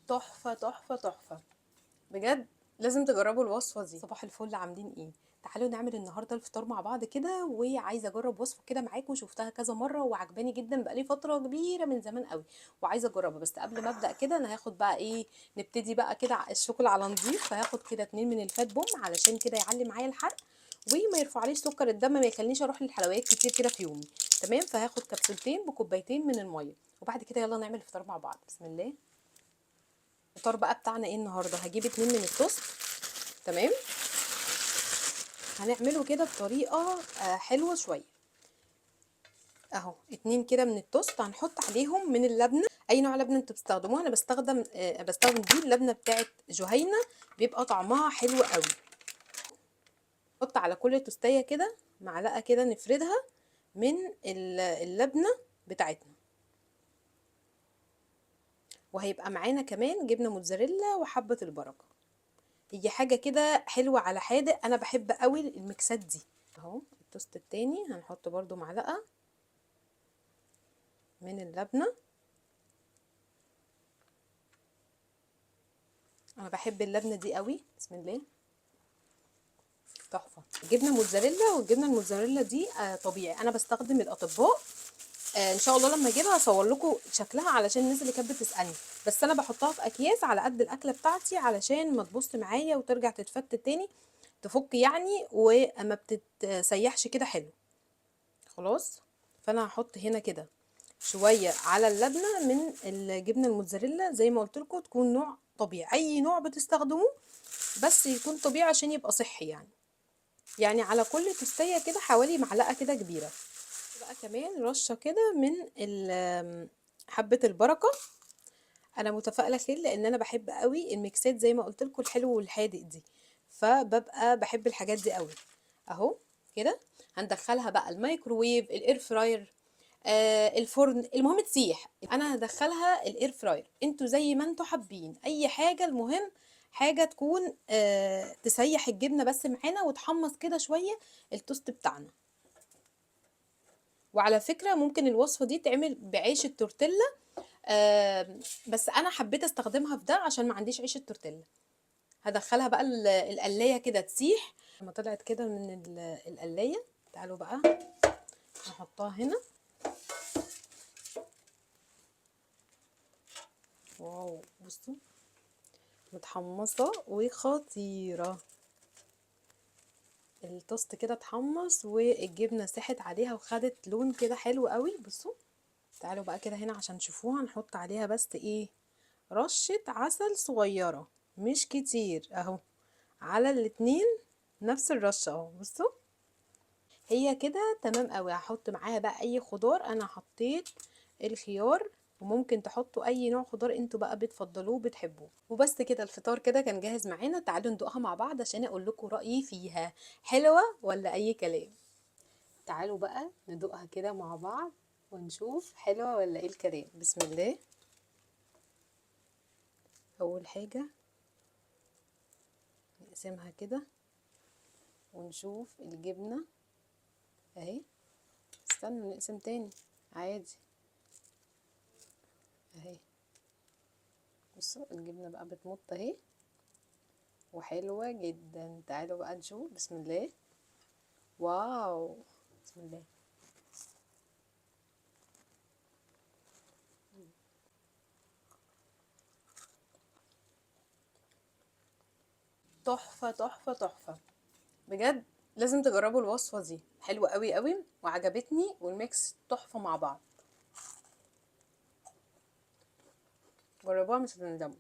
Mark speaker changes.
Speaker 1: تحفة تحفة تحفة بجد، لازم تجربوا الوصفة دي. صباح الفل، عاملين ايه؟ تعالوا نعمل النهارده الفطار مع بعض كده، وعايزه اجرب وصفه كده معاكم، شفتها كذا مرة وعجباني جدا بقالي فترة كبيرة من زمان قوي وعايزه اجربها. بس قبل ما ابدا كده انا هاخد بقى ايه، نبتدي بقى كده الشغل على نظيف. فهاخد كده 2 من الفات بوم علشان كده يعلي معايا الحرق وما يرفعليش سكر الدم، ما يخلينيش اروح للحلويات كتير كده في يومي. تمام، فهاخد كبسولتين بكوبايتين من المية، وبعد كده يلا نعمل الفطار مع بعض. بسم الله. الفطار بقى بتاعنا ايه النهارده؟ هجيب 2 من التوست. تمام، هنعمله كده بطريقة حلوة شوية. اهو 2 كده من التوست، هنحط عليهم من اللبنة، اي نوع لبنه انتوا بتستخدموها. انا بستخدم دي اللبنة بتاعت جهينة، بيبقى طعمها حلو قوي. نحط على كل توستيه كده معلقه كده نفردها من اللبنة بتاعتنا. وهيبقى معانا كمان جبنه موتزاريلا وحبه البركة. هي حاجة كده حلوة على حادق، انا بحب قوي الميكسات دي. اهو التوست التاني هنحط برده معلقه من اللبنة. انا بحب اللبنة دي قوي. بسم الله، تحفة. جبنه موتزاريلا، والجبنه الموتزاريلا دي طبيعي، انا بستخدم الاطباء. ان شاء الله لما اجيبها اصور لكم شكلها علشان الناس اللي كانت بتسالني. بس انا بحطها في اكياس على قد الاكلة بتاعتي علشان ما تبص معايا وترجع تتفتت تاني، تفك يعني، وما بتتسيحش كده حلو. خلاص، فانا هحط هنا كده شوية على اللبنة من الجبنة الموتزاريلا، زي ما قلت لكم تكون نوع طبيعي، اي نوع بتستخدموه بس يكون طبيعي عشان يبقى صحي. يعني على كل توستيه كده حوالي معلقه كده كبيرة. بقى كمان رشه كده من حبه البركة. انا متفائلة خير لان انا بحب قوي الميكسات زي ما قلت لكم، الحلو والحادق دي، فببقى بحب الحاجات دي قوي. اهو كده هندخلها بقى الميكروويف، ال air fryer، الفرن، المهم تسيح. انا هدخلها ال air fryer، انتوا زي ما انتوا حابين اي حاجة، المهم حاجة تكون تسيح الجبنة بس معانا وتحمص كده شوية التوست بتاعنا. وعلى فكرة ممكن الوصفة دي تعمل بعيش التورتيلا، بس انا حبيت استخدمها في ده عشان ما عنديش عيش التورتيلا. هدخلها بقى القلايه كده تسيح. لما طلعت كده من القلايه، تعالوا بقى نحطها هنا. واو، بصوا متحمصه وخطيرة. التوست كده اتحمص والجبنه ساحت عليها وخدت لون كده حلو قوي. بصوا تعالوا بقى كده هنا عشان تشوفوها. نحط عليها بس ايه، رشه عسل صغيرة مش كتير، اهو على الاتنين نفس الرشه اهو. بصوا هي كده تمام قوي. هحط معاها بقى اي خضار، انا حطيت الخيار، وممكن تحطوا اي نوع خضار انتوا بقى بتفضلوه وبتحبوه. وبس كده الفطار كده كان جاهز معانا. تعالوا ندوقها مع بعض عشان اقول لكم رايي فيها، حلوة ولا اي كلام. تعالوا بقى ندوقها كده مع بعض ونشوف حلوة ولا ايه الكلام. بسم الله. اول حاجة نقسمها كده ونشوف الجبنة اهي. استنوا نقسم تاني عادي اهي. بصوا الجبنة بقى بتمط اهي وحلوه جدا. تعالوا بقى نشوف. بسم الله. واو، بسم الله. تحفة تحفة تحفة بجد، لازم تجربوا الوصفة دي، حلوة قوي قوي وعجبتني، والميكس تحفة مع بعض. جربوها مش هتندموا.